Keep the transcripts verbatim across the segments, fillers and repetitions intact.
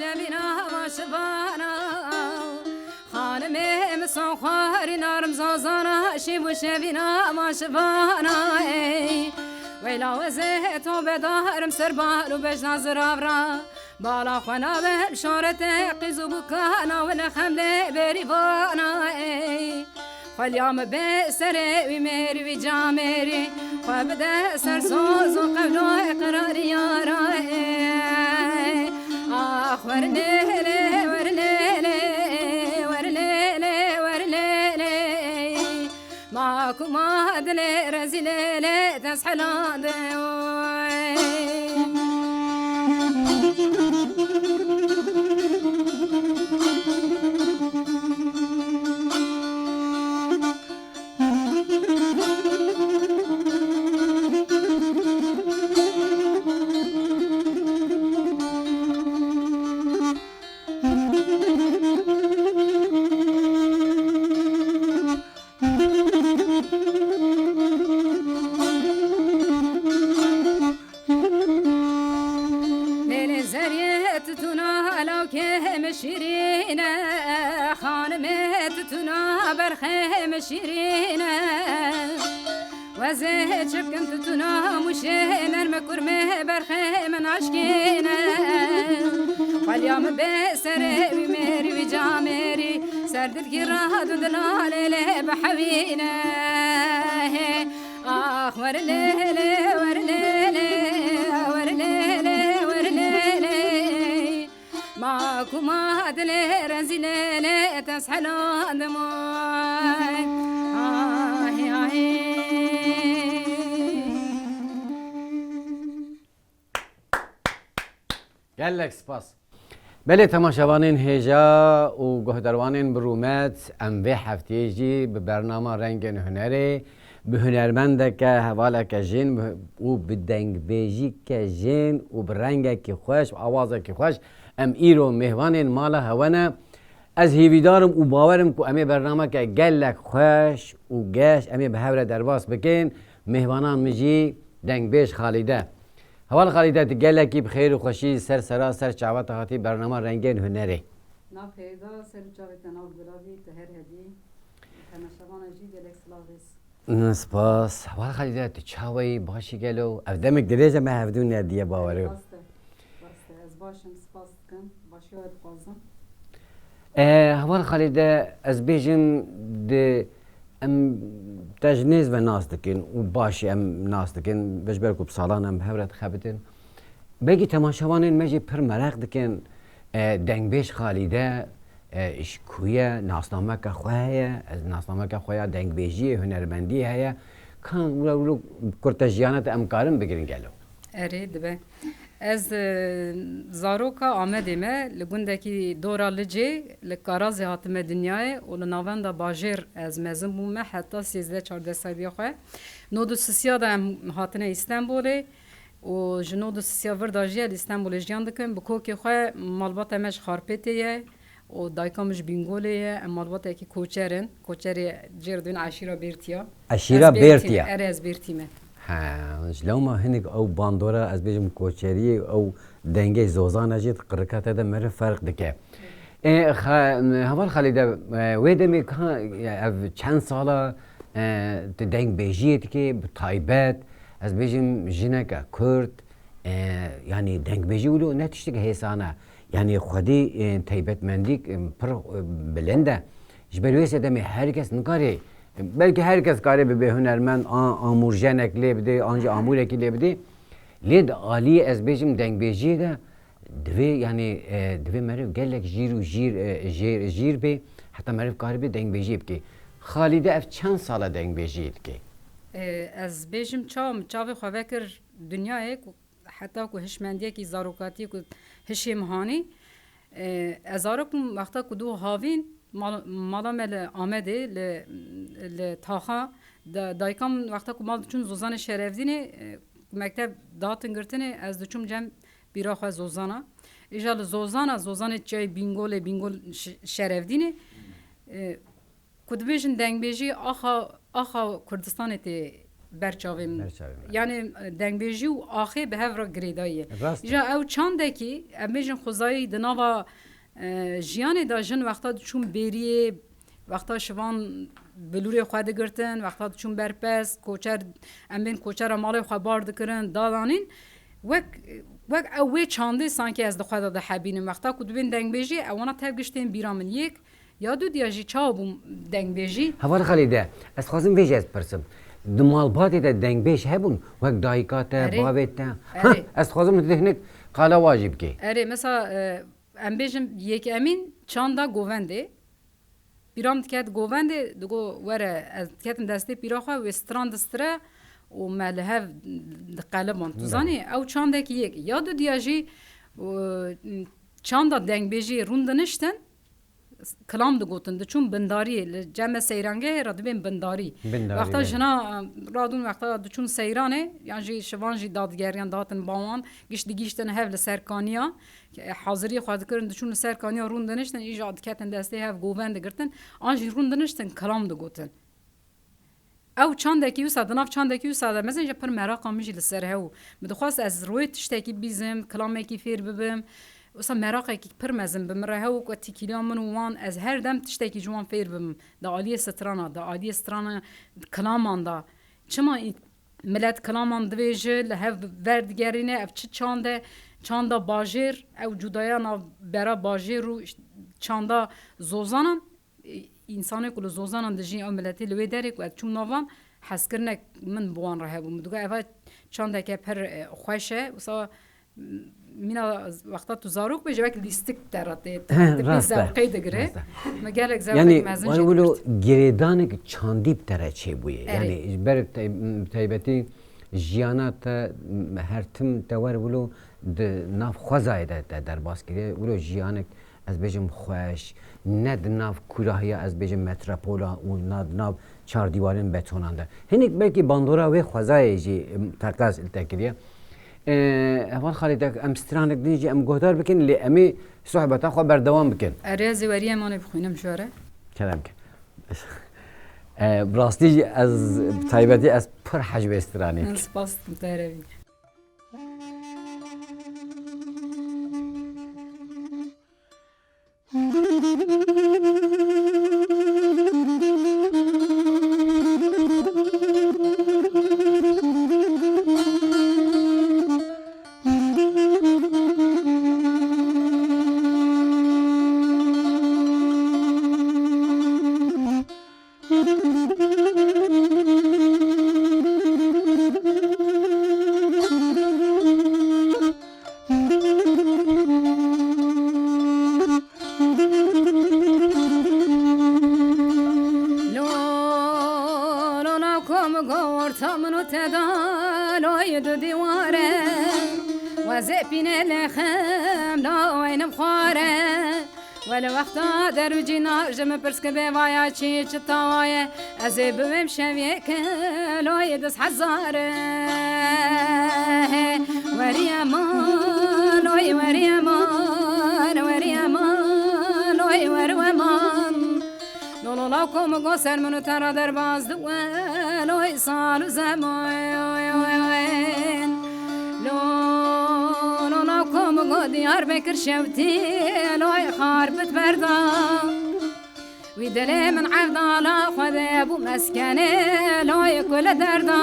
Şevîna ma şivana, xanimê min son xwarî narim zazana, şîv û şevîna ma şivana, ey. Weyla wezê to bedarim ser bal û bejna ziravra. Bala xwe nabem şarete qîz û bûkana wine xemlê berîvana, ey. Xweliya min bê serê wî mêrî, wî camêrî, xwe bide ser soz û qewlo qirarî yara ê. Ax wer lê lê, wer lê lê, wer lê lê, wer lê lê. Ma ku ma dilê rezîlê lê desthelande oy. Lêlê zeriyê tutuna lawkê min şîrîn e, xanimê tutuna berxê min şîrîn e. Wezê çipkin tutuna mûşê nerme kurmê berxê min aşkîn e. Xweliya min bê serê wî mêrî, wî camêrî, ser dilgî rad û dila lêlê bihewîne. Ax wer lê lê, wer lê lê, wer lê lê, wer lê lê. Ma ku ma dilê rezîlê lê teshelandimo. Ahê, ahê. Gelek spas. Belê temaşevanên hêja û guhdarwanên bi rûmet, em vê hefteyê jî bi bernama Rengên Hunerê, bi hunermendeke, hevaleke jin û bi dengbêjîke jin û bi rengekî xweş û awazekî xweş em îro mêhvanên mala hewe ne. Ez hêvîdar im û bawer im ku em ê bernameke gelek xweş û geş em ê bi hev re derbas bikin. Mêhvana min jî dengbêj Xalîde. Heval Xalîde, tu gelekî bi xêr û xweşî ser sera ser çava te hatî bernama Rengên Hunerê. Nav xêr da, ser û çavê te nav gulavî, tu her hebî. Temaşevana jî gelek silav rêz. Spas. Heval Xalîde, tu çaweyî, başî gelo? Ev demek dirêj e me hevdû nediye, bawer im. Rast e. Rast e. Ez baş im, spas dikim. Başiya we dixwazim. E, Heval Xalîde, ez bêjim di, em te ji nêz ve nas dikin û başî em nas dikin, ji ber ku bi salan em bi hev re dixebitin. Belkî temaşevanên me jî pir mereq dikin, e, dengbêj Xalîde, e, ji ku ye, nasnameke xwe heye, ez nasnameke xwe ya dengbêjiyê, hunermendiyê heye. Kan wilo, wilo kurtejiyane te em karin bigirin gelo? Erê, dibe. Ez, e, zaroka Amedê me, li gundekî dora Licê, li Karazê hatime dinyayê û li navenda bajêr ez mezin bûme heta sêzdeh çardeh saliya xwe. Nod û sisiya de em hatine Îstenbolê û ji nod û sisiya vir de jî li Îstenbolê jiyan dikim. Bi kokê xwe malbata me ji Xarpêtê ye. û dayika min ji Bîngolê ye, em malbatekî koçer in. Koçerê cêr dibin eşîra Bêrtiya. Eşîra Bêrtiya. Erê, ez Bêrtî me. He, ji lewma hinek ew bandora, ez bêjim koçeriyê, ew dengê zozana jî di qirika te de meriv ferq dike. Ê, xa-, Heval Xalîde, e, wê demê ka, ev çend sala, e, tu dengbêjiyê dikê, bi taybet, ez bêjim jineke Kurd, e, yanî dengbêjî wilo ne tiştek hêsan e. Yanî xwedî, e, taybetmendîk, e, pir, e, bilind e. Ji ber wê sedemê her kes nikare, belkî her kes kare bibe hunermend, an amûrjenek lê bide, an jî amûrekî lê bide. Lê di aliyê ez bêjim dengbêjiyê de divê, yanî, e, divê meriv gelek jîr û jîr, e, jêr, jîr bê, heta meriv karibe dengbêjiyê bike. Xalîde ev çend sal e dengbêjiyê dike? E, ez bêjim çawa min çavê xwe vekir dinyayê ku heta ku hişmendiyekî zarokatiyê ku hişê min hanî, e, ez zarok bûm, wexta ku dû havîn mal-, mala me li Amedê, li, li Taxa, da-, dayika min wexta ku mal diçûn Zozanê Şerevdînê, e, ku mekteb datin girtinê, ez diçûm cem pîra xwe Zozana. Îja li Zozana, Zozanê çiyayê Bîngolê, Bîngol Ş-, Şerevdînê, e, Ku dibêjin dengbêjî axa, axa Kurdistanê tê, ber çavê min. Ber çavê min. Yani, e, dengbêjî û axê bi hev re girêdayî ye. Rast e. Îja ew çandekî, em bêjin xwezayî di nava, e, jiyanê de jin wexta diçûn bêriyê, wexta şivan bilûrê xwe digirtin, wexta diçûn berpez, koçer, em bên koçera malê xwe bar dikirin, dadanîn. Wek, wek ew wê çandê sankî ez di xwe de dihebînim. Wexta ku dibên dengbêjî, ewana tev giştên bîra min yek, ya du diya jî çawa bûm dengbêjî? Heval Xalîde, ez dixwazim vê jî ez pirsim. Di malbatê de dengbêj hebûn, wek dayika te, Erê. bavê te? Erê. Ha, ez dixwazim tu hinek qala wa jî bikê. Erê, mesela, e, em bêjin yekemîn çanda govendê. Pîra min diket govendê, digo, "Were, ez diketim destê pîra xwe, wê stran distire û me li hev diqeliband." Tu Belê. zanî, ew çandekî yek. Ya du diya jî, û, çanda dengbêjî rûn diniştin, kilam digotin, diçûn bindariyê, li cem me seyrangehê re dibên bindarî. Bindarî, Wexta belê. jina, radûn wexta diçûn seyranê, yan jî şivan jî dadigeriyan, datin bawan, giş digîştin hev li ser kaniya, haziriyê xwe dikirin, diçûn li ser kaniya rûn diniştin, îja diketin destê hev govend digirtin, an jî rûn diniştin, kilam digotin. Ew çandekî wisa, di nav çandekî wisa de, mezin jî pir meraqa min jî li ser hew. Min dixwest ez rûyê tiştekî bîzim, kilamekî fêr bibim. Wisa meraqekî pir mezin bi min re hew, ku tîkiliya min û wan, ez her dem tiştekî ji wan fêr bibim. Di aliyê strana, di aliyê strana kilaman de. Çima î-, milet kilaman divêje, li hev verdigerîne, ev çi çand e, çanda bajêr, ew cudaya nav bera bajêr û çanda zozanan. E, însanê ku li zozanan dijî ew miletê li wê derê ku ez çûm navan, hezkirinek min bi wan re hebû. Min digot, "Eva çandeke pir, e, xweş e." Wisa, m-, mîna wexta tu zarok bêje, wek lîstik te re tê, te Rast e. zewqê digire. Rast e. Me gelek zewqek Yanî, mezin wan jê wilo digirtî. girêdanek çandî bi te re çêbûye. Erê. Yanî, ji ber te-, taybetî jiyana te, m-, her tim te wer wilo di nav xwezayê de te derbas kiriye. Wilo jiyanek ez bêjim xweş, ne di nav kûrahiya, ez bêjim metropola û na di nav çardîwarên betonan de. Hinek belkî bandora wê xwezayê jî, em, teqez li te kiriye. E, Heval Xalîd, em stranek din jî em guhdar bikin, lê em ê sohbeta xwe berdewam bikin. Erê, ez ê weriyê Emanê bixwînim ji we re. Kerem ke. E, bi rastî jî ez, bi taybetî ez pir hej wê stranê dikim. Spas dikim, te here bî. Lo, lo, lo, kom gorta min û te da, loy du dîware, we zê pîne lexem, la weynim xware. Wele wexta der û cînar ji min pirs ke bê vaya çi çi tawaye, ez ê biwêm şeviyê ke loyê diz hezar e. Werî eman, loy werî eman, werî eman, loy wer weman. Lo, lo, law kom go ser min û te ra derbaz diwe, loy sal û zeman. Lo, lo, law kom go Diyarbekir şewtî, loy xar bit berda. Wî dilê min evdala Xwedê bû meskenê, loy kul derda.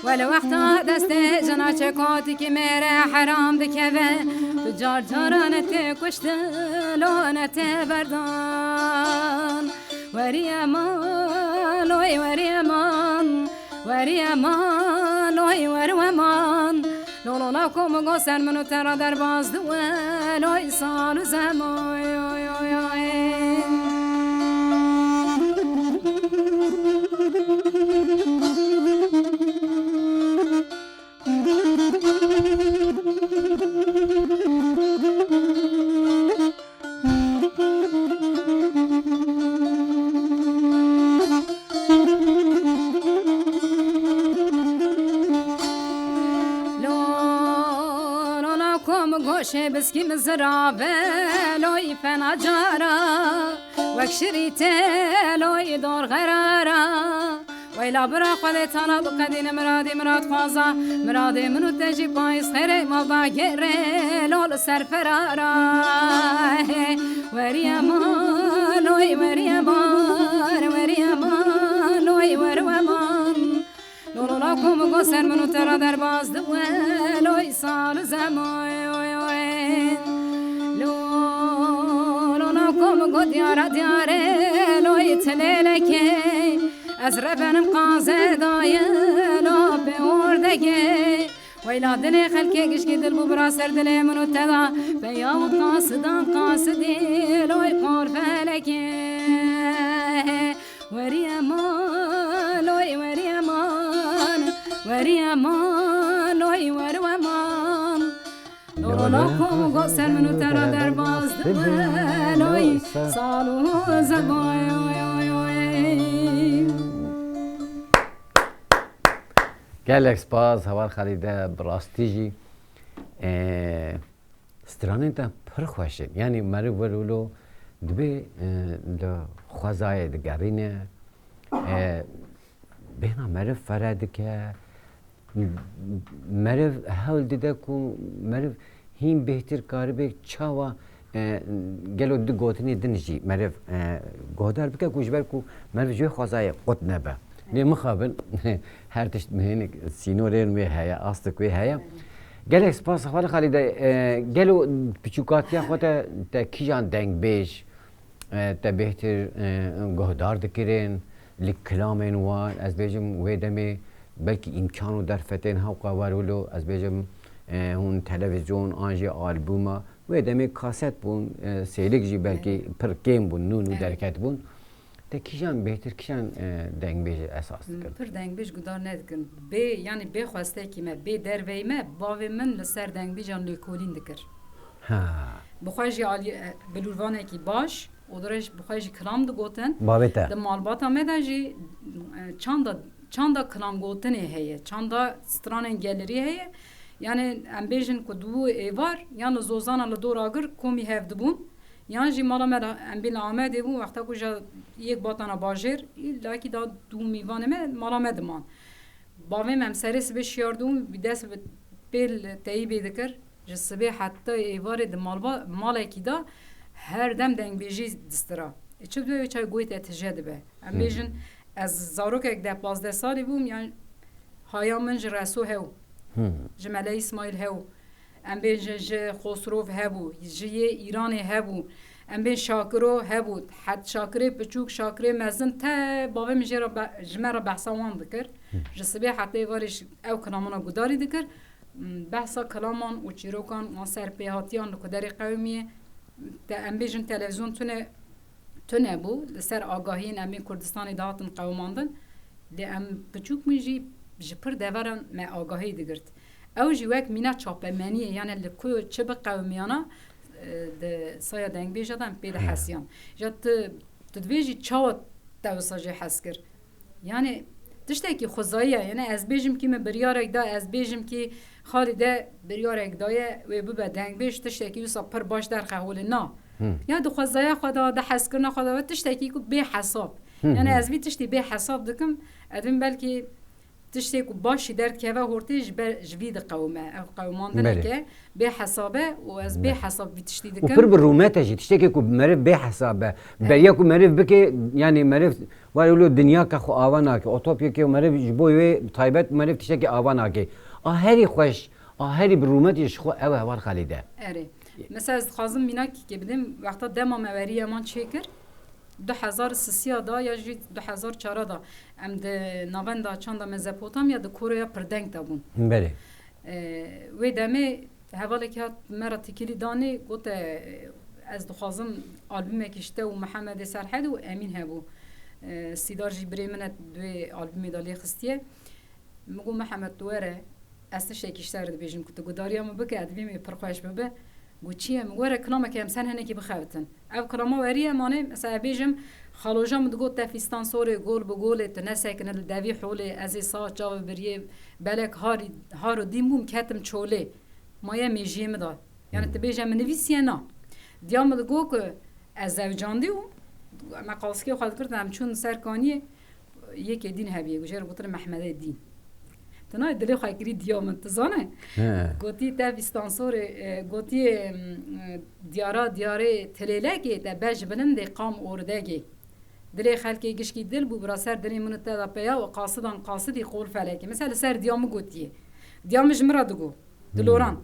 Wele wexta destê jina çekotikî mêre heram dikeve, tu car caran tê kuştin, lo ne tê berdan. Werî eman, loy werî eman, werî eman, loy wer weman. Lo, lo, law kom go ser min û te ra derbaz diwe, loy sal û zeman. Lo, lo, law kom goşê biskî min zirave, loy fena cara, wek şirî te, loy dor xerara. Weyla bira xwedê tala biqedîne miradê mirad xwaza. Miradê min û te jî payîz xêrê malda gêrê lo li ser ferara. Weriye maloy, weriye bar, weriye maloy, weriwe man. Lolola kom go ser min û te ra derbaz diwe loy sal û zemoy. Lolola kom go diyara diyare loy teleleke. Ez rebenim qaze daye lo pe ordege. Weyla dilê xelkê gişkî dil bû bira ser dilê min û te da. Peya û qasidan qasidî loy qor felekê. Weriye maloy, weriye man, weriye maloy, weriwe man. Lolola kom go ser min û te ra derbaz dibe loy sal û zemoy. Gelek spas, Heval Xalîde, bi rastî jî, e, stranên te pir xweş in. Yanî meriv wer wilo dibê, e, li xwezayê digerîne, e, bêhna meriv fere dike, meriv hewl dide ku meriv hîn bêhtir karibe çawa, e, gelo di gotinê din jî meriv, e, guhdar bike ku ji ber ku meriv ji wê xwezayê qut nebe. Lê mixabin her tişt hinek sînorên wê heye, astik wê heye. Gelek spas Xwedê Xalîde, e, gelo piçûkatiya xwe te, te kîjan dengbêj, e, te bêhtir, e, guhdar dikirin, li kilamên wan, ez bêjim wê demê belkî îmkan û derfetên hewqa war wilo, ez bêjim, e, hûn televîzyon an jî albûma, wê demê kaset bûn, e, sêlik jî belkî pir kêm bûn, nû nû derket bûn. Te kîjan bêhtir, kîjan, e, dengbêj esas dikir? Pir dengbêj guhdar nedikirin. Bê, yanî bê xwestekî me, bê derveyî me, bavê min li ser dengbêjan lêkolîn dikir. Ha. Bi xwe jî alî, e, bilûrvanekî baş, û dirêj bi xwe jî kilam digotin. Bavê te? Di malbata me de jî, e, çanda, çanda kilamgotinê heye, çanda stranên gelirî heye. Yanî em bêjin ku di wî êvar, yan li Zozana li dor agir komî hev dibûn, yan jî mala me de em bên li Amedê bûn, wexta ku ja yek batana bajêr, îllakî da dû mîvanê me mala me diman. Bavê me em serê sibê şiyardûn, bi dest bi pêl teyîbê dikir. Ji sibê heta êvarê di malba-, malekî de her dem dengbêjî distira. E, çi dibe wê çay goyê te tije dibe. Em bêjin, ez zarokek de pazdeh salî bûm, yan haya min ji Reso hew, ji Mele Îsmaîl hew, em bêjin ji Xosrov hebû, ji yê Îranê hebû, em bên Şakiro hebû, het Şakirê piçûk, Şakirê mezin te bavê min jê re be-, ji me re behsa wan dikir. Ji sibê heta êvarê ji ew kilamana gudarî dikir. Behsa kilaman û çîrokan wan serpêhatiyan li ku derê qewimiyê, te em bêjin televîzyon tune, tune bû, li ser agahiyên em ên Kurdistanê dihatin qewimandin. Lê em piçûk bûn jî ji pir deveran me agahî digirt. Ew jî wek mîna çapemeniyê, yanî li ku çi biqewimiyana, e, di saya dengbêja de em pê dihesiyan. Ja tu, tu divê jî çawa te wisa jê hez kir? Yanî tiştekî xwezayî ye. Yanî ez bêjim kî min biryarek da, ez bêjim kî Xalîde biryarek daye wê bibe dengbêj, tiştekî wisa pir baş derxe holê na. Ya di xwezaya xwe de, di hezkirina xwe de, tiştekî ku bê hesab. Yanî ez vî tiştî bê hesab dikim, ez vî belkî tiştê ku baş jî derdikeve hortê ji ber, ji vî diqewime. Ev qewimandineke bê hesab e û ez bê hesab vî tiştî dikim. Û pir bi rûmet e jî, tiştekê ku meriv bê hesab e. Beriya ku meriv bike, yanî meriv Warê wilo dinyake xwe ava nake. Otopyeke û meriv ji bo wê taybet meriv tiştekî ava nake. A herî xweş, a herî bi rûmetî ji xwe ew e Heval Xalîde. Erê. Mesela ez dixwazim mînakekê bidim. Wexta dema me werî yeman çêkir, du hezar sisiya da ya jî du hezar çara da em di navenda çanda Mezopotamya di koroya Pirdeng de bûn. Belê. E, wê demê Hevalekî hat me re tikilî danê, gote, ez dixwazim albûmekî ji te û Mihemedê Serhedî û Emîn hebû. E, Sîdar jî birê min e, di wê albûmê de lê xistiye. Min got, Mihemed, tu were, ez tiştekî ji te re dibêjim ku tu gudariya min bike, ez divê min pir xweş bibe. Got, çi ye? Min got, were kilamekê em ser hinekî bixebitin. Ev kilama werî ye, manê, mesela, ez bêjim, Xaloja min digot, te fîstan sorê, gol bi golê, tu nesekine li devî holê, ez ê sax çav biriyê, belek harî, har û dîn bûm, ketim çolê. Maye mêjiyê min da. Yanî tu bêje min nivîsiye na. Diya min digot ku ez zewcandî û me qaskê xwe dikirtin, em çûn ser kaniyê, Yekê dîn hebî, ku jê re gotin Mehmedê dîn. Ti nayê dilê xwe kirî diya min, ti zane? He. Gotî te vîstansorê, e, gotî, em, e, diyara diyarê tilêlekê te bej bilindê qam ordegê. Dilê xelkê gişkî dil bû, bira ser dilê min û te de peya û qasidan qasidî qol felekê. Mesela li ser diya min gotiye. Diya min ji min re digo. Diloran. Hmm.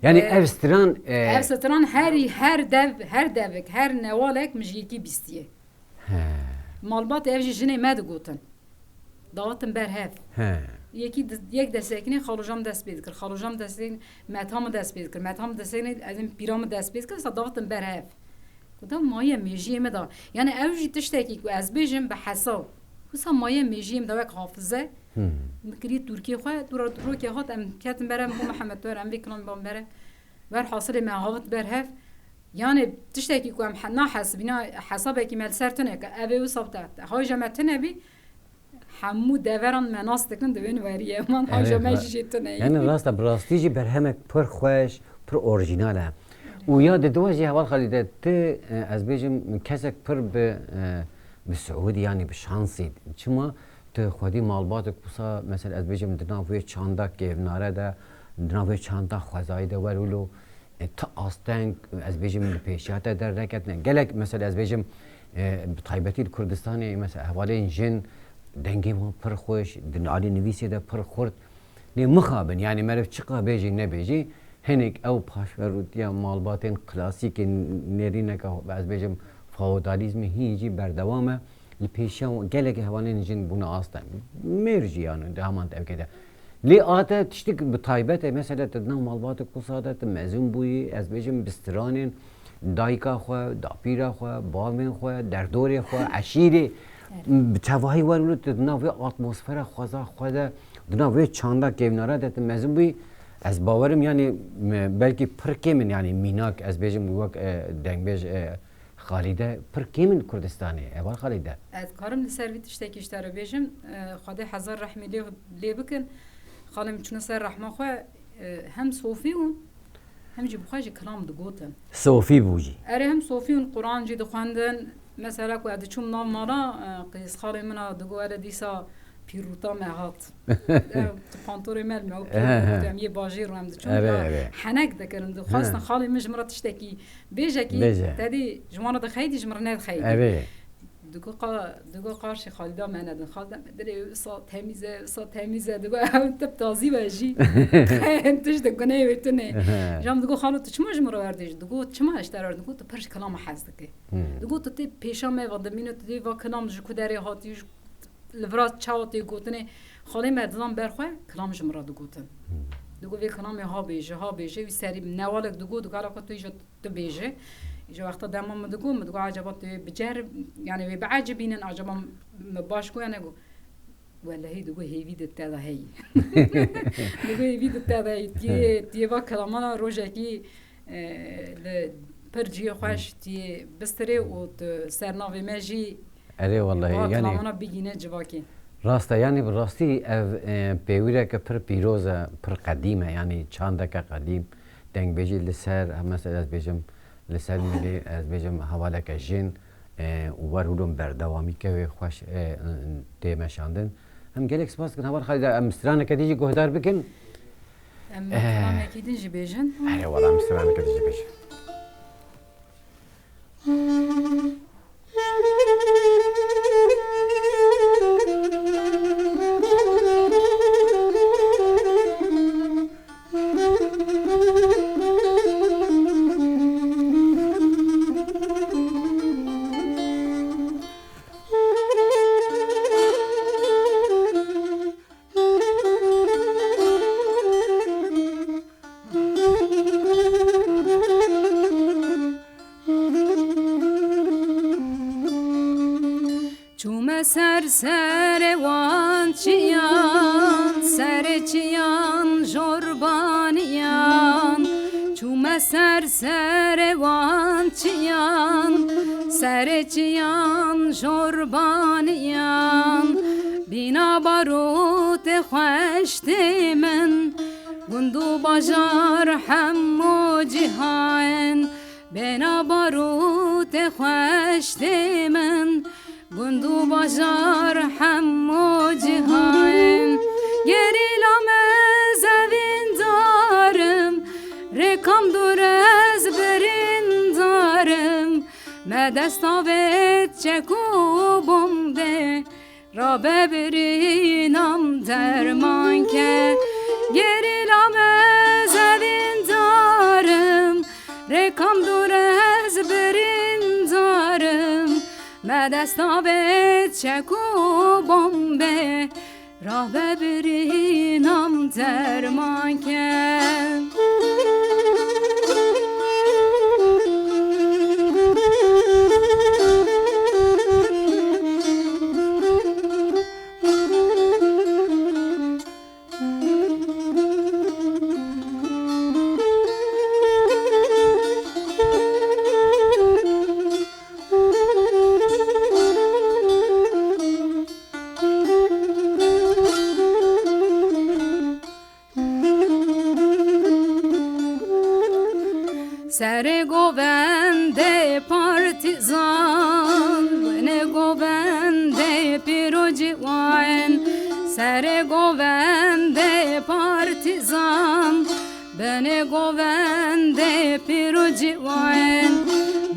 Yani E, ev stran, e, ev stran her, her dev, her devik, her newalek min ji yekî bîstiye. He. Malbatê ev jî jinê me digotin. Dawitin ber hev. He. Yekî di-, yek destekinê xaloja min dest pê dikir. Xaloja min destekinê meta min dest pê dikir. Meta min destekinê ez ê pîra min dest pê dikir. Sa dawitin ber hev. Ku da maye mêjiyê me da. Yani ew jî tiştekî ku ez bêjim bi hesa. Wisa maye mêjiyê me da wek hafize. Hmm. Min kiriye Tirkiyê xwe, dûra rokê hat em ketin bere, min got Mihemed Tuher, em vê kilamê ban bere. Werhasilê me havit ber hev. Yani tiştekî ku em he-, nahesibîna hesabekî me li ser tune ke ev ê wisa bite. Hawîja me tune bî, hemû deveran me nas dikin, divên weriyê man, hawîja me jî jê tune yî. Yani rast e, bi rastî jî berhemek pir xweş, pir orjînal e. Û ya di dua jî heval Xalîde, ti, e, ez bêjim kesek pir bi, e, bi siûdî, yani bi şansî. Çima? Tu xwedî malbatek wisa, mesela ez bêjim di nav wê çanda kevnare de, di nav wê çanda xwezayî de wer wilo, e, ti asteng, ez bêjim, li pêşiya te derneketine. Gelek, mesela ez bêjim, e, bi taybetî li Kurdistanê, mesela hevalên jin dengê wan pir xweş, di alî nivîsê de pir xurt. Lê mixabin, yani meriv çiqa bêjî nebêjî, hinek ew paşverûtiya malbatên klasîkên nêrîneke, ez bêjim, feodalîzmê hîn jî berdewam e. Li pêşiya gelekî hevalên jin bûne asteng. Mêr jî, yani, di heman devkê de. Lê a te tiştik bi taybet e, mesela, tu di nav malbatek wisa de tu mezin bûyî, ez bêjim, bi stranên dayika xwe, dapîra xwe, bavên xwe, derdorê xwe, eşîrê, Evet. bi tevahî wer wilo tu di nav vê atmosfera xweza xwe de, di nav vê çanda kevnara de tu mezin bûyî, ez bawerim, yani, me, belkî pir kêm in, yani, mînak, ez bêjim, wek, e, dengbêj, e, Xalîde pir kêm in Kurdistanê. Heval Xalîde. Ez karim li ser vî tiştekî ji te re bêjim, e, Xwedê hezar rehmî lê, lê bikin. Xalê min çûne ser rehma xwe, e, hem sofî bûn, hem jî bi xwe jî kilam digotin. Sofî bû jî. Erê, hem sofî bûn, Quran jî dixwendin. Mesela ku ez diçûm nav mala, e, qîz xalê min a digo, erê dîsa pîrûta me hat. E, tu pantorê me li me û pîrût em yê bajêr û em diçûn Erê, ya erê. henek dikirin. Dixwestin He. xalê min ji min re tiştekî bêjekî, Bêje. te dî ji wan re dixeyî dî ji min re nedixeyî dî. Erê. Digo qa-, digo qarşî Xalîda me nedin. Xalîda me dilê wê wisa temîz e, wisa temîz e. Digo ew tip tazî be jî. Xeyên tişt di guneyê wê tune. He. Jam digo xalo tu çima ji min re werdê jî? Digo çima ez ji te re werdî? Digo tu pir ji kilama hez dikî. Hmm. Digo tu tê pêşa me va dimîne, tu tê va kilam ji ku derê hatî, ji li vira çawa tê gotinê, xalê me didan ber xwe, kilam ji min re digotin. Hmm. Digo vê kilamê ha bêje, ha bêje, wî serî newalek digo, digo, "Ala xwe tu îja tu bêje." Îja wexta dema min digo, min digo, "Acaba tu wê bicer, yani wê biecibînin, acaba min baş goya ne got." Welehî digo hêvî di te de heyî. Digo hêvî di te de heyî. Tiyê, tiyê va kilamana rojekî, e, li pir cihê xweş tiyê bistirê û tu ser navê me jî Erê wellahî, va yani kilamana bigîne civakê. Rast e, yani bi rastî ev, e, pêwîreke pir pîroz e, pir qedîm e, yani çandeke qedîm. Dengbêjî li ser, mesela ez bêjim, li ser milê, ez bêjim hevaleke jin, e, û wer hûlom berdewamî ke wê xweş, e, tê meşandin. Em gelek spas dikin heval Xalîda, em straneke dî jî guhdar bikin. Em Eh. stranekî din jî bêjin. Erê wala em straneke dî jî bêjin. Çûme ser serê wan çiyan, serê çiyan jorbaniyan. Çûme ser serê wan çiyan, serê çiyan jorbaniyan. Bîna barûtê xweştê min, gund û bajar hemû cîhan. Bêna barûtê xweştê min, gund û bajar hem Desta vê çek û bombê rabe birînam derman ke. Gerîla mezevîndarim, rêkam dûr ez birîndarim. Me desta vê çek û bombê rabe birînam derman ke. Serê govendê partîzan, binê govendê pîrocî wen. Serê govendê partîzan, binê govendê pîrocî wen.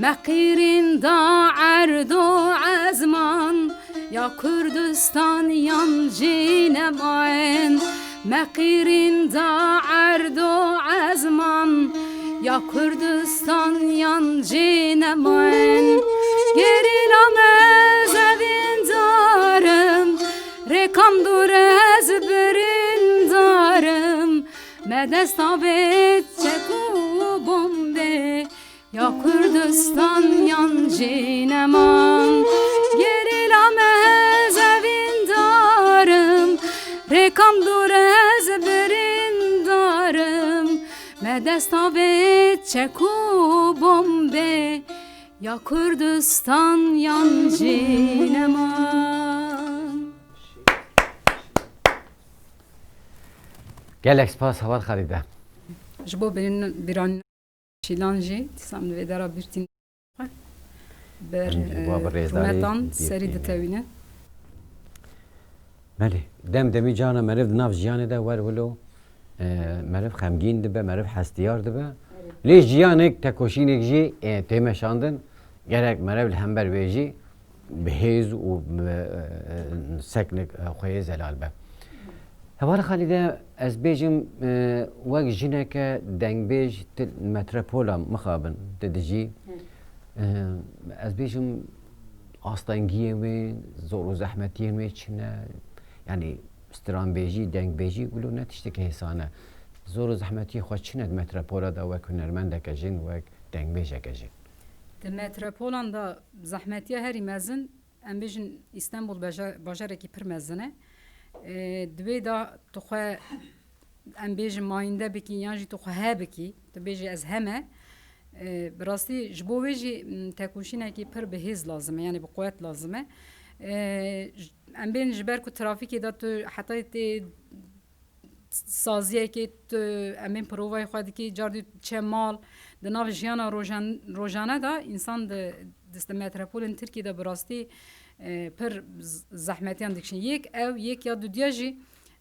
Me qîrîn da erd û ezman, ya Kurdistan yan jî nemayen. Me qîrîn da erd û ezman, ya Kurdistan yan jî nemayen. Gerîla mezevîndarim, rêkam dûr ez birîndarim. Me desta vê çek û bombê ya Kurdistan yan jî neman. Gerîla mezevîndarim, rêkam dûr ez birîndarim. Me desta vê çek û bombê ya Kurdistan yan jî neman. Gelek spas Heval Xalîde. Ji bo bîran-, bîran Şîlan jî dîsa min vê dera bîrtîn ber, Em ji bo e, bi rêzdar rûmetan bîr serî tîne. Ditewîne. Belê, dem demî cana meriv di nav jiyanê de wer wilo, e, meriv xemgîn dibe, meriv hestiyar dibe. Lê jiyanek, tekoşînek jî, e, tê meşandin. Gerek meriv li hember wê jî bi hêz û bi, e, e, seknek, e, xwe yê zelal be. Heval Xalîde, ez bêjim, e, wek jineke dengbêj tu metropola mixabin tu dijî. Hı. E, ez bêjim astengiyên wê, zor û zehmetiyên wê çi ne? Yanî stranbêjî, dengbêjî wilo ne tiştekî hêsan e. Zor û zehmetiyê xwe çi ne di metropola de wek hunermendeke jin, wek dengbêjeke jin? Di metropolan de zehmetiya herî mezin, em bêjin Îstenbul beje-, bajarekî pir mezin e. Ê, di wê de tu xwe, em bêjin, mayînde bikî yan jî tu xwe hebikî, tu bêjî ez heme. Ê, bi rastî ji bo wê jî, m, tekoşînekî pir bi hêz lazim e, yanî bi quwet lazim e. Ê, j-, em bên ji ber ku trafîkê de tu heta tê saziyekê tu, em ên provayê xwe dikî, car dî çe mal, di nav jiyana rojan-, rojane de însan di, di metropolên Tirkiyê de bi rastî, e, pir z-, zehmetiyan dikişin. Yek ew, yek ya dudiya jî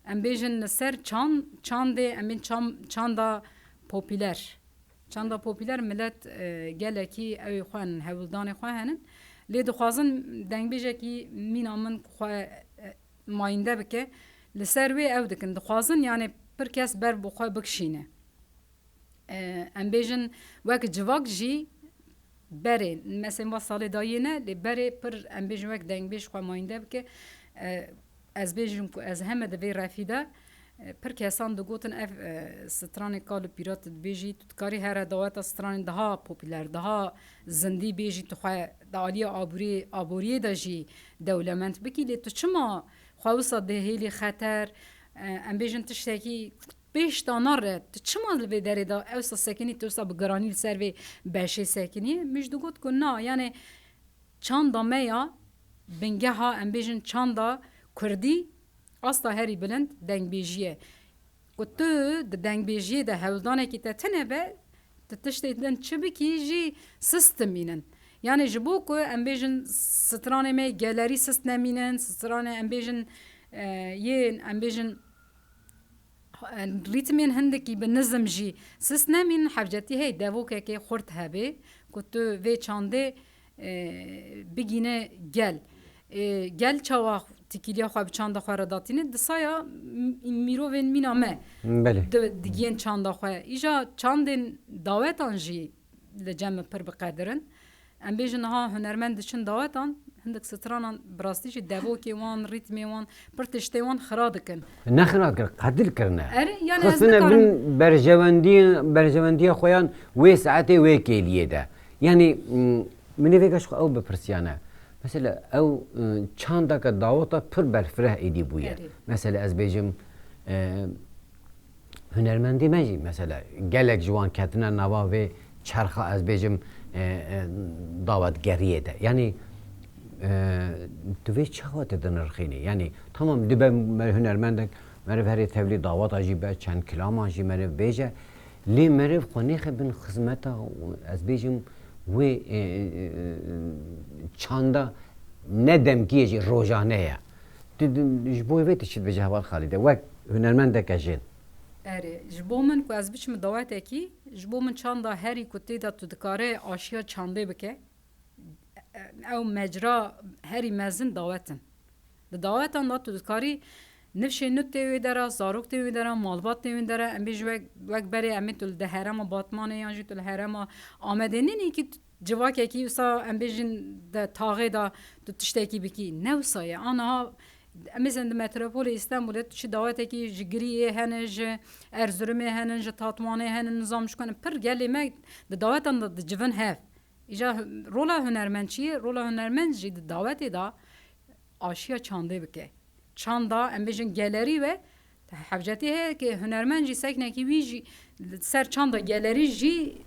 em bêjin li ser çan-, çandê, em ên çam-, çanda popüler. Çanda popüler milet, e, gelekî ew ê xwe henin, hewldanê xwe henin. Lê dixwazin dengbêjekî mîna min xwe, e, mayînde bike. Li ser wê ew dikin. Dixwazin, yanê pir kes ber bi xwe bikişîne. E, em bêjin wek civak jî berê, mesela va salê dayê ne, lê berê pir em bêjin wek dengbêj xwe mayînde bike. E, ez bêjim ku ez heme di vê refî de, e, pir kesan digotin ev, e, stranê ka li pîra tu dibêjî, tu dikarî here daweta stranên daha popüler, daha zindî bêjî, tu xwe di aliyê aborî-, aboriyê de jî dewlemend bikî, lê tu çima xwe wisa dihêlî xeter, e, em bêjin tiştekî pêş dana re, tu çima li vê derê de ewsa sekinî, tu wisa bi giranî li ser vê beşê sekinî? Min jî digot ku na, yanê çanda me ya bingeha, em bêjin çanda kurdî, asta herî bilind dengbêjî ye. Ku tu di dengbêjiyê de hewldanekî te tune be, tu tiştê din çi bikî jî sist dimînin. Yanê ji bo ku em bêjin stranê me gelerî sist nemînin, stranê em bêjin, e, yên em bêjin, e, rîtmên hindikî bi nizm jî sist nemînin, hevcetî hey devokekê xurt hebê ku tu vê çandê, e, bigîne gel. E, gel çawa tîkiliya xwe bi çanda xwe re datîne, di saya m-, mirovên mîna me Belê. di, digiyên çanda xwe. Îja çandên dawetan jî li cem min pir bi qedir in. Em bêjin niha hunermend diçin dawetan, hindik stranan bi rastî jî devokê wan, rîtmê wan pir tiştê wan xira dikin. Ne xira kir, qedil kirine. Erê, yani ez Xistine nikarim bin berjewendî-, berjewendiya xwe yan wê saetê wê kêliyê de. Yani, m, min ê vêga ji xwe ew bipirsiyane. Mesela ew, e, çandeke daweta pir berfireh êdî bûye. Erê. Mesela ez bêjim, e, hunermendê me jî mesela gelek ji wan ketine nava vê çerxa, ez bêjim, e, e, dawetgeriyê de. Yanî, e, tu vê çawa te dinirxînî? Yanî tamam dibe me hunermendek, meriv herê tevlî daweta jî be, çend kilaman jî meriv bêje. Lê meriv xwe nêxe bin xizmeta, ez bêjim, wê, e, e, e, çanda ne demkî ye jî, rojane ye. Tu, tu, ji bo vê tu çi dibêje heval Xalîde? Wek hunermendeke jin. Erê, ji bo min ku ez biçim dawetekî, ji bo min çanda herî ku tê de tu dikare aşiya çandê bike, ew mecra herî mezin dawet in. Di dawetan de tu dikarî nifşê nû tê wê dera, zarok tê wê dera, malbat tê wê dera, em bêjin wek, wek berê em ê tu li de herêma Batmanê yan jî tu li herêma Amedê nînî kî civakekî wisa em bêjin de taxê de tu tiştekî bikî. Ne wisa ye. Aniha em ê di metropolê Îstanbulê tu çi dawetekî ji Giriyê hene, ji Erzurumê hene, ji Tatwanê hene, nizam ji ku ne pir gelê me di dawetan de dicivin hev. Îja hu-, rola hunermend çi ye? Rola hunermend jî di dawetê de aşiya çandê bike. Çanda, em bêjin gelerî ve, hevcetî heye ki hunermend jî seknekî wî jî li ser çanda gelerî jî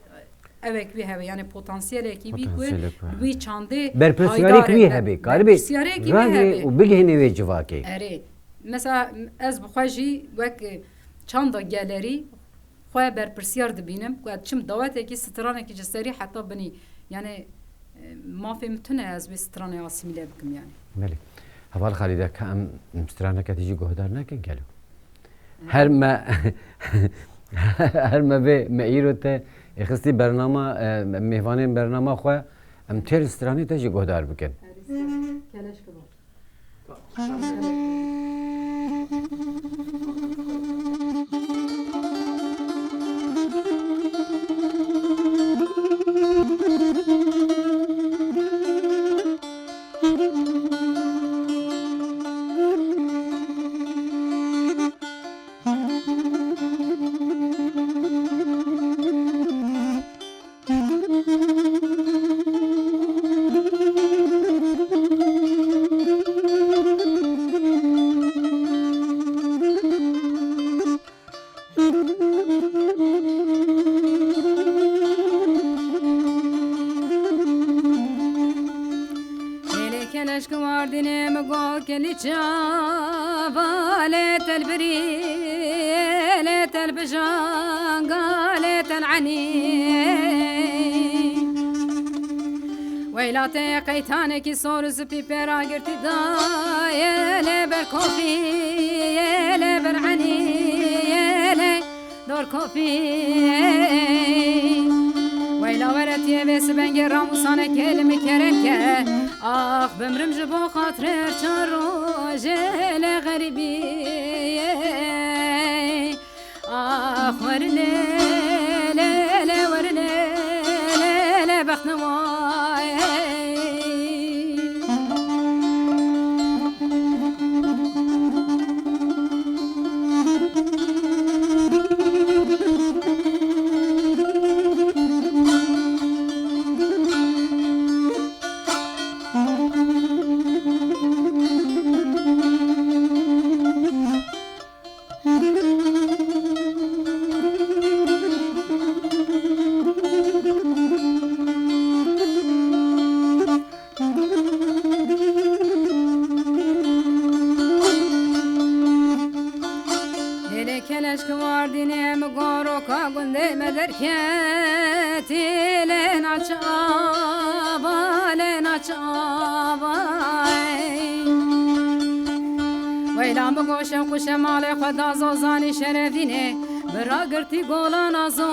ewek wî hebe, yani potansiyelekî wî ku Potansiyelek wî hebe. Çandê Berpirsiyarek haydar wî e. hebe, karibê Berpirsiyarek wî ragirê hebe. û bigihînê wê civakê. Erê. Mesela ez bi xwe jî wek çanda gelerî xwe berpirsiyar dibînim ku ez çim dawetekî stranekî ji serî heta binî. Yani, e, mafê min tune ez wê stranê asîmîle bikim yani. Belê. Heval Xalîde, ka em straneke te jî guhdar nekin gelo? Her me, her me vê me îro te êxistî bernama, e, mêvanên bernama xwe, em têr stranê te jî guhdar bikin. Keleş kibar. Lêlê keleşk wardînê mi go kelî çava lê telbirî lê telbijan ga lê telenî. Weyla te qeytanekî sor û zipî pêra girtî dayê lê ber kofî yê lê ber enî yê lê dor kofî. Weyla were tiyê vê sibengê ramûsanekê li min kerem ke. Ax bimrim ji bo xatirê çar rojê lê xerîbiyê. Ax werilê lê lê werilê lê lê bextnewayê. Lêlê keleşk wardînê mi goro ka gundê me derketî lê naçava lê naçava. Weyla mi goşe quşe malê xwe da zozanî şerevînê. Bira girtî gola nazo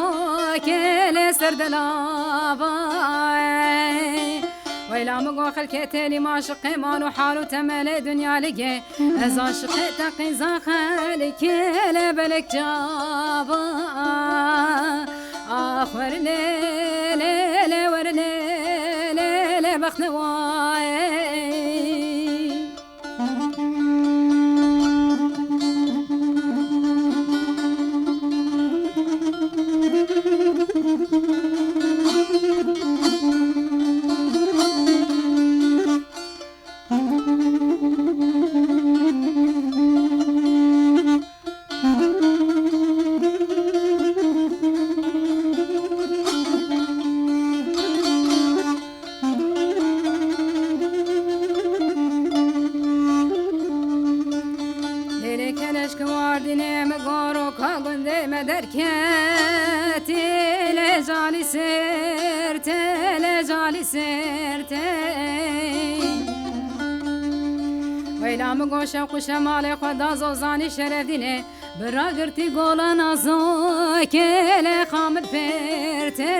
ke lê ser delava. Weyla min got xelkê têlî maşiqê man û hal û temelê dinya ligê. Ez aşiqê te qîza xelkê lê belek caba. Ax wer lê lê lê wer lê lê lê bextnewayê. Lêlê keleş ki wardînê mi goro ka gundê me derketî, lê calî sirtê, lê calî sirtê. Weyla mi go şewq û şemalê xwe da zozanî şerefdînê, bi ragirtî gola nazokê lê xamil pêrtê.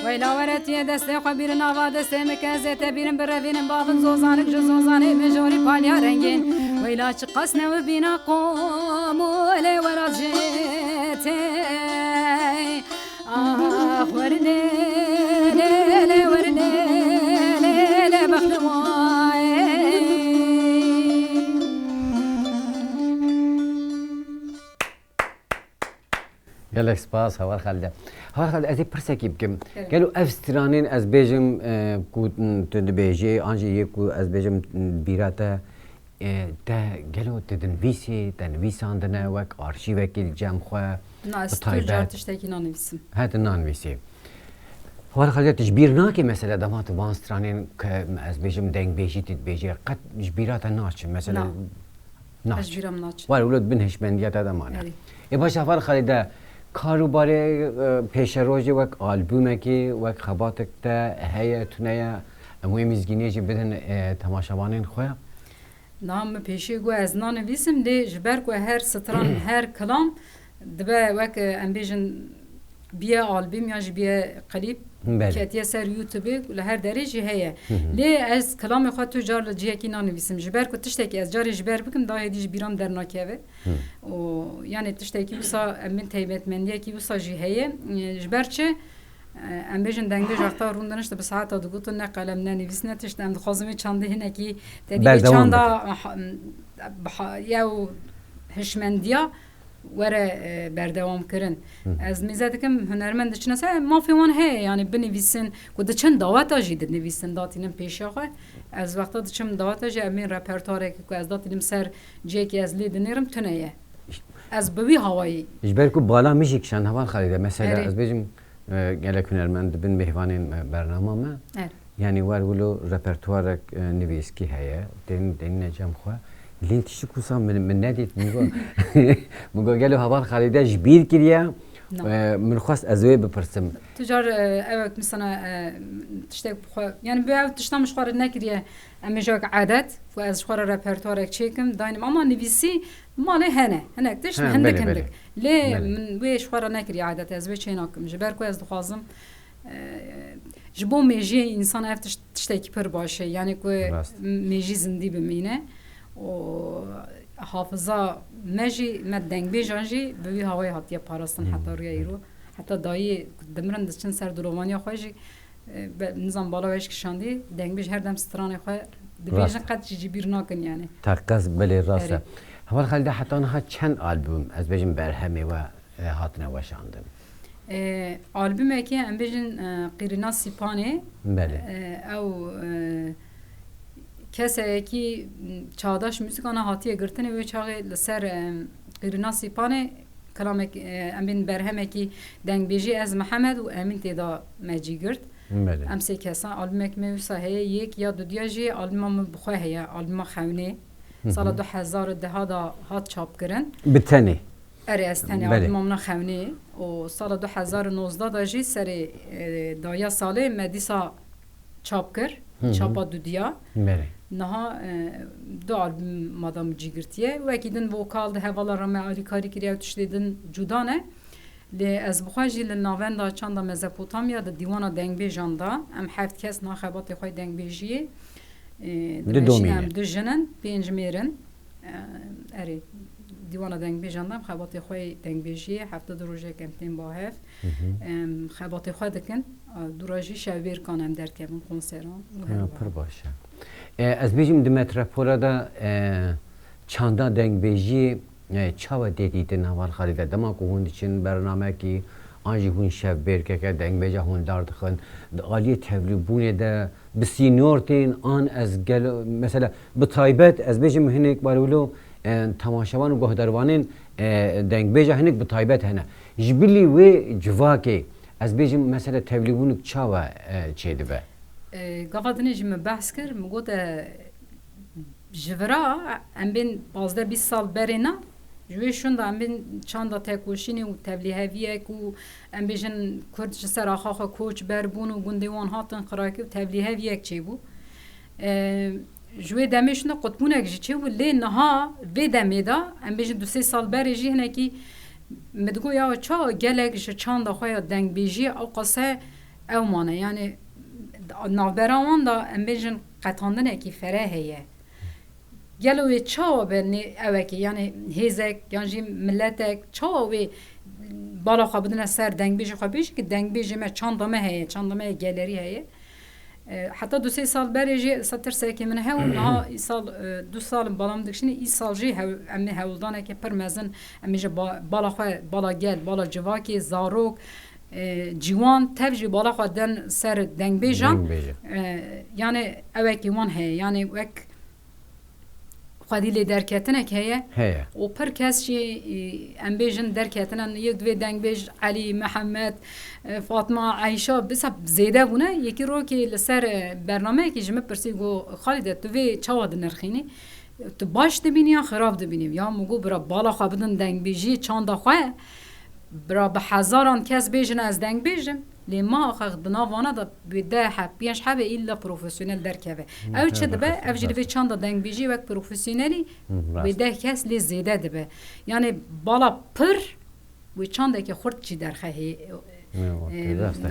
Weyla were tu yê destê xwe bîrin ava destê min ke ez ê te bîrin birevînin bavin zozanik ji zozanê min jorî paliya rengîn. Weyla çiqas newibîna qomolê wera jê tê. Ax wer lê lê lê wer lê lê lê bextewayê. Gelek spas, Hawar Xalide. Hawar Xalide, ez ê pirsekî bikim. Evet. Gelo ev stranên ez bêjim, e, ku tu dibêjî, an jî yê ku ez bêjim, bîra te, e, te gelo tu dinivîsî, te nivîsandine wek arşîvekî li cem xwe? Na, ez bi tu car taybet tiştekî nanivîsim. He, tu nanivîsî. Hawar Xalide, tu ji bîr nakî mesela dema tu van stranên ke ez bêjim dengbêjî tu dibêjî, qet ji bîra te naçin? Mesela Na. Naç. Ez ji bîra min naçin. War wilo bin hişmendiya te de mane. Erê. Ê baş, Hawar Xalide, karûbarê, e, pêşerojê wek albûmekî, wek xebatek te heye, tune ye? Em wê mizgîniyê jî bidin, e, temaşevanên xwe. Na, min pêşî got ez nanivîsim, lê ji ber ku her stran, her kilam dibe wek, e, em bêjin, biye albûm ya jî biye klîp, Belê. Ketiye ser YouTube, li her derê jî heye. Hı hı. Lê ez kilamê xwe tu car li cihekî nanivîsim. Ji ber ku tiştekî ez carê ji ber bikim, daha êdî ji bîra min dernakeve. Hı. Û, yani tiştekî wisa em bên taybetmendiyekî wisa jî heye. Ji ber çi? Em bêjin dengbêj wexta rûn dinişt bi saeta digotin ne qelem, ne nivîs, ne tişt. Em dixwazin wê çandê hinekî te dî vê Berdewam çanda, bike. ha, ha, yew hişmendiya were, e, berdewam kirin. Hı hı. Ez mêze dikim hunermend diçine ser, mafê wan heye, yani binivîsin, ku diçin daweta jî dinivîsin, datînin pêşiya xwe. Ez wexta diçim daweta jî, em ên repertuarek ku ez datînim ser cihekî ez lê dinêrim, tune ye. Ez bi wî hawayî. Ji ber ku bala min jî kişand, Hawar Xalide, mesela Erê. ez bêjim, e, gelek hunermend dibin mêvanên, e, bernama me. Evet. Yani wer wilo repertuarek, e, nivîskî heye, tên, tênine cem xwe. Lê tiştik wisa min, min nedît, min got, min got, gelo Hawar Xalide ji bîr kiriye? Na. E, min xwest ez wê bipirsim. Tu car, e, ewek misana, e, tiştek bi xwe, yani bi ew tişta min ji xwe re nekiriye, em ê ji wek adet, ku ez ji xwe re repertuarek çêkim, daynim. Ama nivîsî malê hene, hinek tişt, Ha, hindik belê, hindik. belê. Lê Belê. min wê ji xwe re nekiriye adet, ez wê çê nakim. Ji ber ku ez dixwazim, e, ji bo mêjiyê însan ev tişt, tiştekî pir baş e. Yani ku Rast. mêjî zindî bimîne. Û hafiza me jî, me dengbêjan jî bi wî hawayê hatiye parastin Hı. heta rûya îro. Heta dayê ku dimirin diçin ser dilovaniya xwe jî, e, be-, nizam bala we jî kişandî, dengbêj her dem stranê xwe dibêjin, Rast. qet jî ji bîr nakin yani. Teqez belê rast e. Erê. Heval Xalide, heta niha çend albûm, ez bêjim, berhemê we, e, hatine weşandin? E, albûmekê em bêjin, e, Qîrîna Sîpanê. Belê. E, ew, e, keseyekî, m, çağdaş muzîkana hatiye girtinê wê çaxê li ser, e, Qîrîna Sîpanê kilamek, e, em bên berhemekî dengbêjî Ez Mihemed û Emîn tê de me cî girt. Belê. Em sê kesan, albûmek me wisa heye, yek ya dudiya jî albûma min bi xwe heye, albûma Xewnê. Hı hı. Sala du hezar û deh de hat çapkirin. Bi tenê? Erê, ez tenê Belê. albûma min a Xewnê û sala du hezar û nozdeh de jî serê, e, dawiya salê me dîsa çap kir, Hı hı. çapa dudiya. Belê. Niha, e, du albûma da min cî girtiye. Wekî din vokal di hevala re me alîkarî kiriye û tiştê din cuda ne. Lê ez bi xwe jî li navenda çanda Mezopotamya di dîwana dengbêjan de, em heft kes niha xebatê xwe yê dengbêjiyê, e, Du dimeşînin, domîne. Em du jin in, pênc mêr in. E, erê, dîwana dengbêjan de em xebatê xwe yê dengbêjiyê, hefta du rojek em tên ba hev. Em xebatê xwe dikin. E, dûra jî şevbêrkan em derkevin konseran û her Ha, wiha. pir baş e. E, ez bêjim di metropola de, e, çanda dengbêjiyê, e, çawa tê dîtin heval Xalîde? Dema ku hûn diçin bernamekî, an jî hûn şevbêrkeke dengbêja hûn dar dixin, di aliyê tevlîbûnê de bi sînor tên, an ez gelo, mesela, bi taybet, ez bêjim hinek barwilo, e, temaşevan û guhdarvanên, e, dengbêja hinek bi taybet hene. Ji bilî wê civakê, ez bêjim, mesela, tevlîbûnik çawa, e, çêdibe? E, gava dinê jî min behs kir, min got, e, ji vira em bên pazdeh bîst sal berê na, ji wê şûnda em bên çanda tekoşînê û tevlîheviyek û em bêjin Kurd ji ser axa xwe koç ber bûn û gundê wan hatin qirakî û tevlîheviyek çêbû. E, ji wê demê şûnda qutbûnek jî çêbû, lê niha vê demê de em bêjin du sê sal berê jî hinekî min digot ya çawa gelek ji çanda xwe ya dengbêjiyê ew qase ew mane. Yani navbera wan de em bêjin qetandinekî fere heye. Gelo wê çawa be nê ewekê, yani hêzek yan jî miletek çawa wê bala xwe bidine ser dengbêjê xwe, bêjin ki dengbêjê me, çanda me heye, çanda me yê gelerî heye. E, heta du sê sal berê jî sa tirsekê min hebû, niha îsal, e, du sal in bala min dikişîne, îsal jî hew-, em ê hewldaneke pir mezin, em ê ji ba-, bala xwe, bala gel, bala civakê, zarok, e, ciwan, tev jî bala xwe den ser dengbêjan. Dengbêjê. E, yani ewekî wan heye, yani wek xwedî lê derketinek heye. Heye. Û pir kes jî, e, em bêjin derketine, yek divê dengbêj Elî, Mihemed, e, Fatma, Eyşa, bisa zêde bûne. Yekî rokê li ser, e, bernameyekî ji min pirsî, got, Xalîde, tu vê çawa dinirxînî? Tu baş dibînî yan xirab dibînî? Ya min got, bira, bala xwe bidin dengbêjiyê çanda xwe. Bira, bi hezaran kes bêjin ez dengbêj im. Lê ma axax di nav vana de wê deh heb, pênc hebê îlla profesyonel derkeve. Ew çi dibe? Ev jî divê çanda dengbêjiyê wek profesyonelî wê deh kes lê zêde dibe. Yani bala pir wê çandeke xurt jî derxehê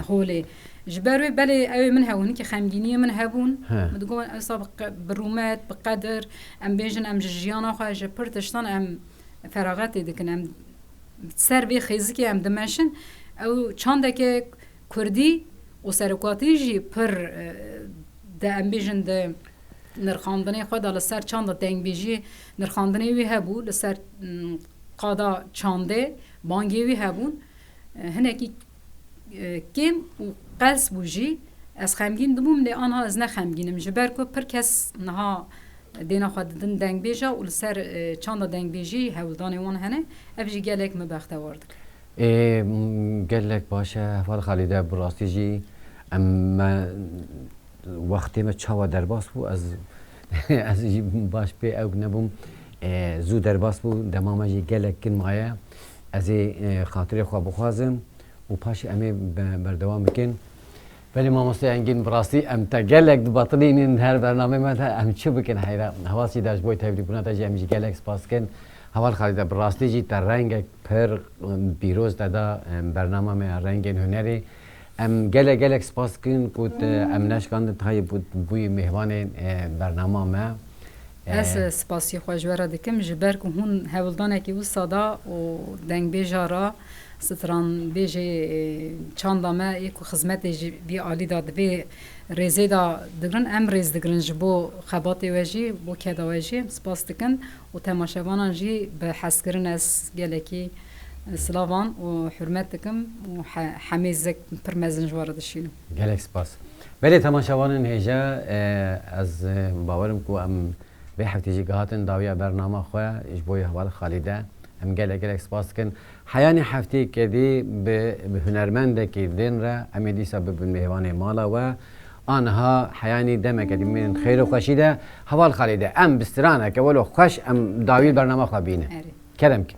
holê. Ji ber wê belê ew ê min hebûn, hinkî xemgîniyê min hebûn. Min digot, ewsa bi qe-, bi rûmet, bi qedir, em bêjin em ji jiyana xwe, ji pir tiştan em feraxetê dikin. Em ser vê xêzikê em dimeşin. Ew çandeke kurdî û serokatî jî pir, e, de em bêjin di nirxandinê xwe de li ser çanda dengbêjiyê nirxandinê wî hebû, li ser, mm, qada çandê bangê wî hebûn. E, hinekî, e, kêm û qels bû jî. Ez xemgîn dibûm, lê anha ez ne xemgîn im. Ji ber ku pir kes niha dêna xwe didin dengbêja û li ser, e, çanda dengbêjî hewldanê wan hene. Ev jî gelek min bextewar dike. Ê, m, gelek baş e, heval Xalîde, bi rastî jî em me wextê me çawa derbas bû, ez, ez jî baş pê ewk nebûm. E, zû derbas bû, dema me jî gelek kin maye. Ez ê, e, xatirê xwe bixwazim û paşê em ê be-, berdewam bikin. Belê mamoste Engîn, bi rastî em te gelek dibatilînin her bernameyê me de, em çi bikin heyra? Heval Xalîde, ji bo tevlîbûna te jî em jî gelek spas dikin. Heval Xalîde, bi rastî jî te rengek pir, em, pîroz te da, em, bernama me ya Rengên Hunerê. Em gelek gelek spas dikin ku te em neşkandin, tayê bû-, bûyî mêvanê, e, bernama me. Ez, e, spasiyê xwe ji we re dikim, ji ber ku hûn hewldanekî wisa da û dengbêja re, stranbêjê, e, çanda me ê ku xizmetê ji vî alî de di vê rêzê de digirin, em rêz digirin ji bo xebatê we jî, bo keda we jî. Em spas dikin û temaşevanan jî bi hezkirin ez gelekî, e, silavan û hurmet dikim û he-, hemê zek pir mezin ji we re dişînim. Gelek spas. Belê temaşevanên hêja, e, ez, e, bawerim ku em vê heftê jî gihatin dawiya bernama xwe ji bo heval Xalîde. Em gelek gelek spas dikin. Heyanî hefteyeke dî bi, bi hunermendekî din re em ê dîsa bibin mêvanê mala we. Aniha heyanî demeke dî bimînin xêr û xweşî de. Heval Xalîde, em bi straneke welo xweş em dawî bernama xwe bînin. Erê. Kerem ke.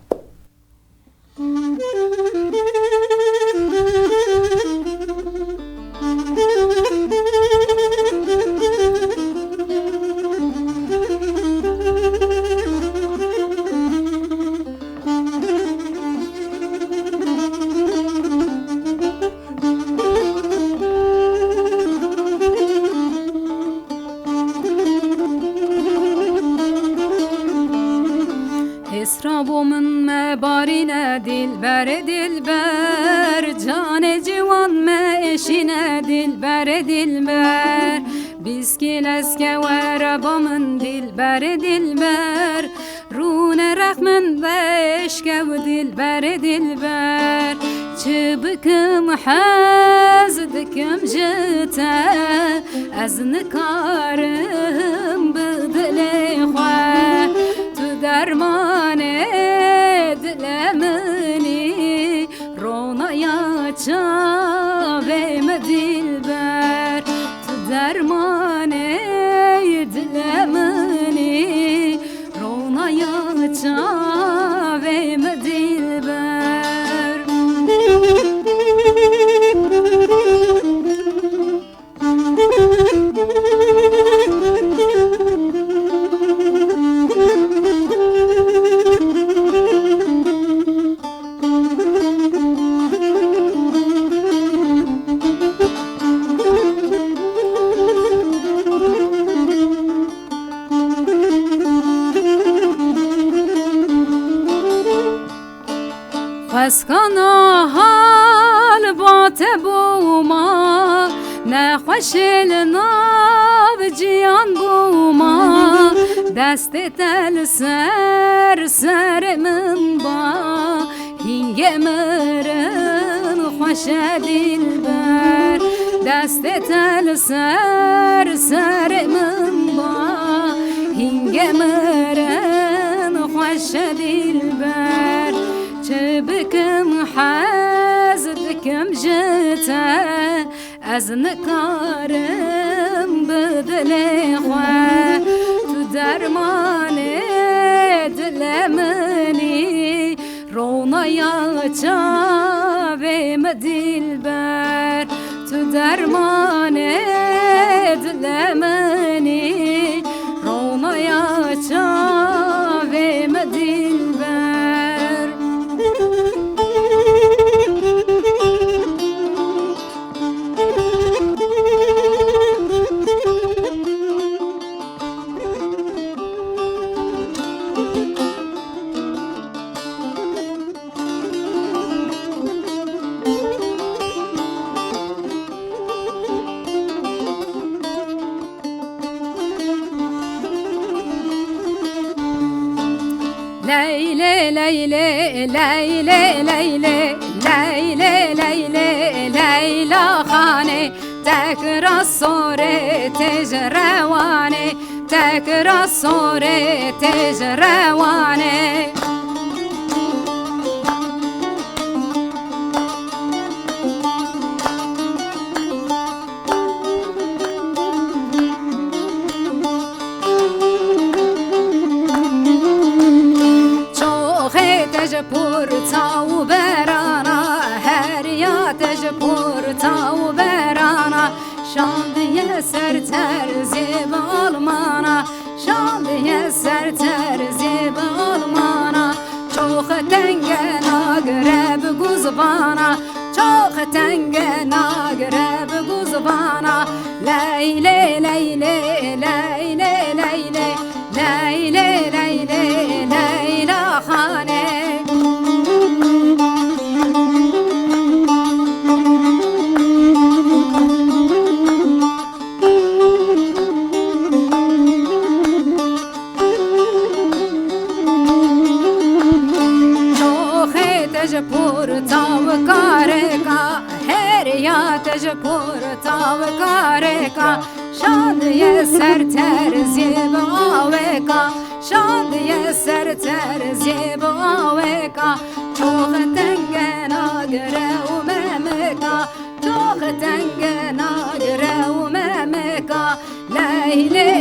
Esra bo min me barîne dilberê dilber, canê ciwan me eşîne dilberê dilber. Bîskî leske were bo min dilberê dilber, rûne rex min veşkew dilberê dilber. Çi bikim hez dikim ji te, ez nikarim bi dilê xwe. Tu dermanê dilê min î, ronaya çavê min dilber. Tu dermanê dilê min î, ronaya çavê min dilber. Xweskana hal ba te bûma, nexweşê li nav ciyan bûma. Destê te li ser serê min ba, hîngê mirin xweş e dilber. Destê te li ser serê min ba, hîngê mirin xweş e dilber. Çi bikim hez dikim ji te, ez nikarim bi dilê xwe. Tu dermanê dilê min î, ronaya çavê min dilber. Tu dermanê dilê min î, ronaya çavê min dilber. Leylê, leylê, leylê, leylê, leylê, leylê, Leyla Xanê, tekra sorê tê ji rewanê, tekra sorê tê ji rewanê. Çoxê te ji porça û berana, heriya te ji porça û berana, şandiye ser terzê bi almana, şandiye ser terzê bi almana. Çox tenge nagire bi guzvana, çox tenge nagire bi guzvana. Leylê, leylê, leylê, leylê, leylê, leylê, Leyla Xanê. Çoxê te ji porça û kareka, heriya te ji porça û kareka, şandiye ser terzê bi aweka, şandiye ser terzê bi aweka. Çox tenge nagire û memeka, çox tenge nagire û memeka. Leylê,